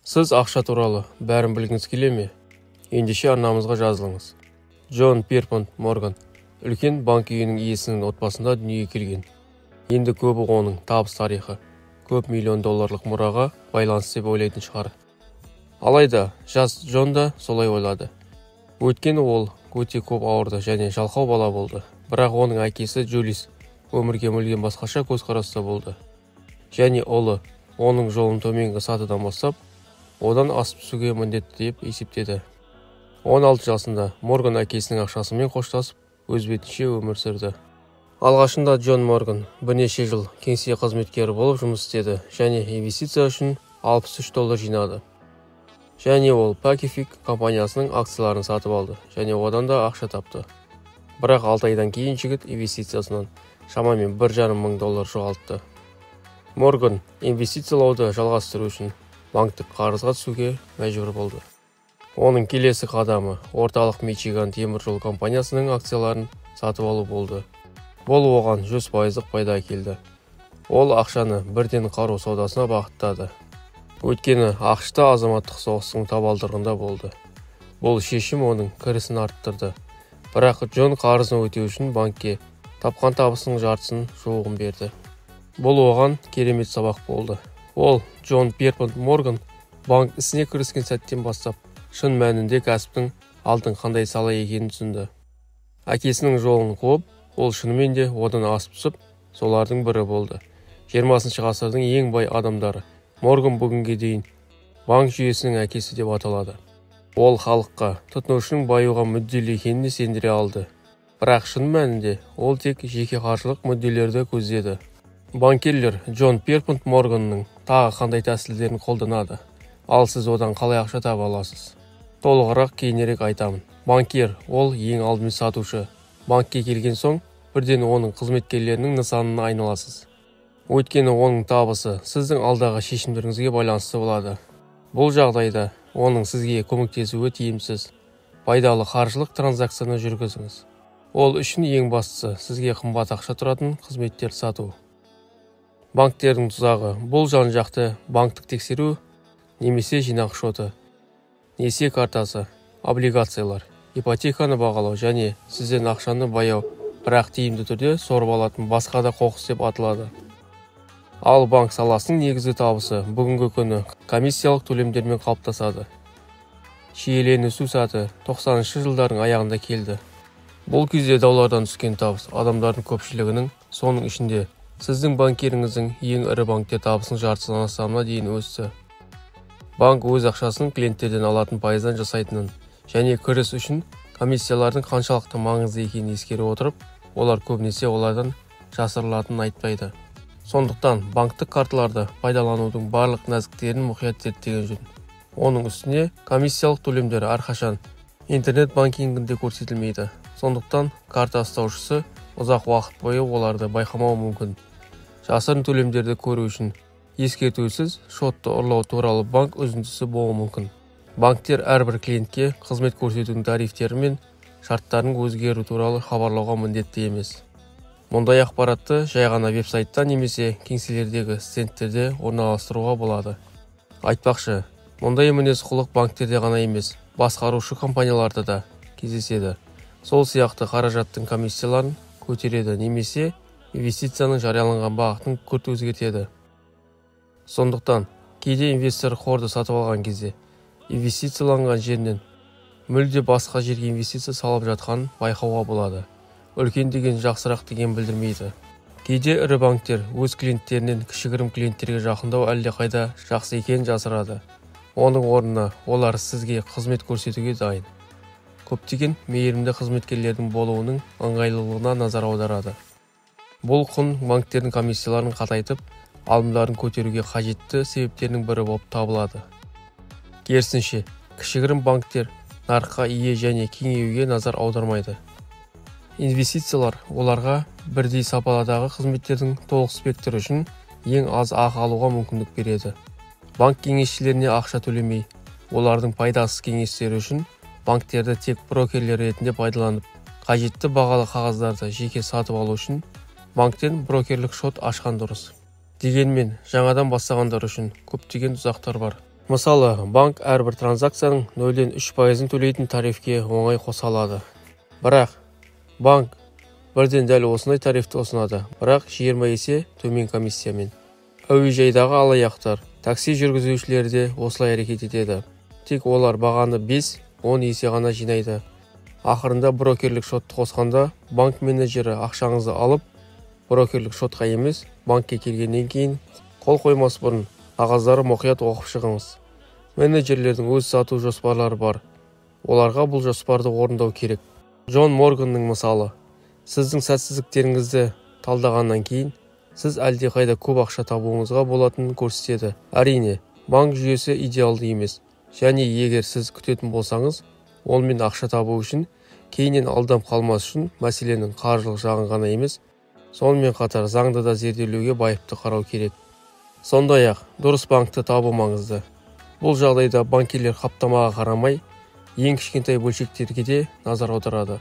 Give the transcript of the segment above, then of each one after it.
Сіз ақша туралы бәрін білгіңіз келе ме? Ендеше арнамызға жазылыңыз. Джон Пирпонт Морган үлкен банк үйінің иесінің отбасында дүниеге келген. Енді көбі оның табыс тарихы көп миллион долларлық мұраға байланысты деп ойлайтын шығар. Алайда жас Джон да солай ойлады. Өйткені ол өте көп ауырды және жалқау бала болды. Бірақ оның әкесі Джулис өмірге мүлдем басқаша көзқараста болды. Және ұлы оның жолын төменгі сатыдан бастап, одан асып түсуге міндетті деп есептеді. 16 жасында Морган әкесінің ақшасымен қоштасып, өз бетінше өмір сүрді. Алғашында Джон Морган бірнеше жыл кеңсе қызметкері болып жұмыс істеді және инвестиция үшін $63 жинады. Және ол Pacific компаниясының акцияларын сатып алды және одан да ақша тапты. Бірақ 6 айдан кейін жігіт инвестициясынан шамамен $1,5 мың жоғалтты. Морган инвестициялауды жалғастыру үшін банктік қарызға түсуге мәжбүр болды. Оның келесі қадамы орталық Мичиган темір жол компаниясының акцияларын сатып алу болды. Бұл оған 100% пайда әкелді. Ол ақшаны бірден қару саудасына бағыттады. Өйткені ақш-та азаматтық соғыстың табалдырығында болды. Бұл шешім оның кірісін арттырды. Бірақ Джон қарызын өтеу үшін банкке тапқан табысының жартысын жуығын берді. Бұл оған керемет сабақ болды. Ол Джон Пирпонт Морган банк ісіне кіріскен сәттен бастап шын мәнінде кәсіптің алтын қандай сала екенін түсінді. Әкесінің жолын қуып, ол шынымен де одан асып түсіп, солардың бірі болды. 20 ғасырдың ең бай адамдары Морган бүгінге дейін банк жүйесінің әкесі деп аталады. Ол халыққа тұтынушының баюға мүдделі екеніне сендіре алды. Бірақ шын мәнінде ол тек жеке қаржылық мүдделерді көздеді. Банкирлер Джон Пирпонт Морганның тағы қандай тәсілдерін қолданады? Ал сіз одан қалай ақша таба аласыз? Толығырақ кейінірек айтамын. Банкир ол ең алдымен сатушы. Банкке келген соң бірден оның қызметкерлерінің нысанына айналасыз. Өйткені оның табысы сіздің алдағы шешімдеріңізге байланысты болады. Бұл жағдайда оның сізге көмектесуі тиімсіз. Пайдалы қаржылық транзакцияны жүргізіңіз. Ол үшін ең бастысы сізге қымбат ақша тұратын қызметтер сату. Банктердің тұзағы бұл жан-жақты банктік тексеру немесе жинақ шоты, несие картасы, облигациялар, ипотеканы бағалау және сізден ақшаны баяу, бірақ тиімді түрде сорып алатын басқа да қоқыс деп аталады. Ал банк саласының негізгі табысы бүгінгі күні комиссиялық төлемдермен қалыптасады. Шиеленісу сәті 90-шы жылдардың аяғында келді. Бұл кезде даулардан түскен табыс адамдардың көпшілігінің, соның ішінде сіздің банкиріңіздің ең ірі банкте табысының жартысынан астамына дейін өсті. Банк өз ақшасын клиенттерден алатын пайыздан жасайтынын және кіріс үшін комиссиялардың қаншалықты маңызды екенін ескере отырып, олар көбінесе олардан жасырылатынын айтпайды. Сондықтан банктік карталарды пайдаланудың барлық нәзіктерін мұқият зерттеген жөн. Оның үстіне комиссиялық төлемдер әрқашан интернет банкингінде көрсетілмейді. Сондықтан карта ұстаушысы ұзақ уақыт бойы оларды байқамауы мүмкін. Жасырын төлемдерді көру үшін ескертусіз шотты ұрлау туралы банк үзіндісі болуы мүмкін. Банктер әрбір клиентке қызмет көрсетудің тарифтері мен шарттарының өзгеру туралы хабарлауға міндетті емес. Мұндай ақпаратты жай ғана веб-сайтта немесе кеңселердегі стендтерде орналастыруға болады. Айтпақшы, мұндай мінез-құлық банктерде ғана емес, басқарушы компанияларда да кездеседі. Сол сияқты қаражаттың комиссияларын көтереді немесе инвестицияның жарияланған бағытын күрт өзгертеді. Сондықтан кейде инвестор қорды сатып алған кезде инвестицияланған жерінен мүлде басқа жерге инвестиция салып жатқанын байқауға болады. Үлкен деген жақсырақ деген білдірмейді. Кейде ірі банктер өз клиенттерінен кішігірім клиенттерге жақындау әлдеқайда жақсы екенін жасырады. Оның орнына олар сізге қызмет көрсетуге дайын. Көптеген мейірімді қызметкерлердің болуының ыңғайлылығына назар аударады. Бұл құн банктердің комиссияларын қатайтып, алымдарын көтеруге қажетті себептерінің бірі болып табылады. Керісінше, кішігірім банктер нарыққа ие және кеңеюге назар аудармайды. Инвестициялар оларға бірдей сападағы қызметтердің толық спектрі үшін ең аз ақы алуға мүмкіндік береді. Банк кеңесшілеріне ақша төлемей, олардың пайдасыз кеңестері үшін банктерді тек брокерлер ретінде пайдаланып, қажетті бағалы қағаздарды жеке сатып алу үшін банктен брокерлік шот ашқан дұрыс. Дегенмен, жаңадан бастағандар үшін көптеген тұзақтар бар. Мысалы, банк әрбір транзакцияның 0,3%-ын төлейтін тарифке оңай қоса алады. Бірақ банк бірден дәл осындай тарифті ұсынады, бірақ 20 есе төмен комиссиямен. Әуежайдағы алаяқтар, такси жүргізушілері де осылай әрекет етеді. Тек олар бағаны 5-10 есе ғана жинайды. Ақырында брокерлік шотты қосқанда банк менеджері ақшаңызды алып, брокерлік шотқа емес, банкке келгеннен кейін қол қоймас бұрын қағаздары мұқият оқып шығыңыз. Менеджерлердің өз сату жоспарлары бар. Оларға бұл жоспарды орындау керек. Джон Морганның мысалы, сіздің сәтсіздіктеріңізді талдағаннан кейін сіз әлдеқайда көп ақша табуыңызға болатынын көрсетеді. Әрине, банк жүйесі идеалды емес. Және егер сіз күтетін болсаңыз, онымен ақша табу үшін, кейіннен алданып қалмас үшін мәселенің қаржылық жағын ғана емес, сонымен қатар заңды да зерделеуге байыпты қарау керек. Сондай-ақ, дұрыс банкті табу маңызды. Бұл жағдайда банкирлер қаптамаға қарамай, ең кішкентай бөлшектерге де назар аударады.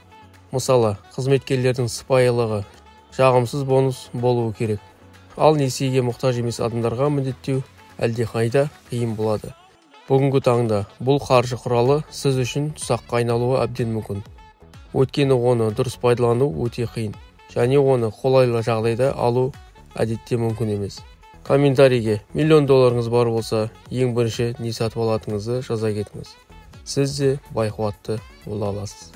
Мысалы, қызметкерлердің сыпайылығы, жағымсыз бонус болуы керек. Ал несиеге мұқтаж емес адамдарға міндеттеу әлдеқайда қиын болады. Бүгінгі таңда бұл қаржы құралы сіз үшін тұзаққа айналуы әбден мүмкін. Өйткені оны дұрыс пайдалану өте қиын, және оны қолайлы жағдайда алу әдетте мүмкін емес. Комментарийге миллион долларыңыз бар болса, ең бірінші не сатып алатыныңызды жаза кетіңіз. Сіз де бай қуатты бола аласыз.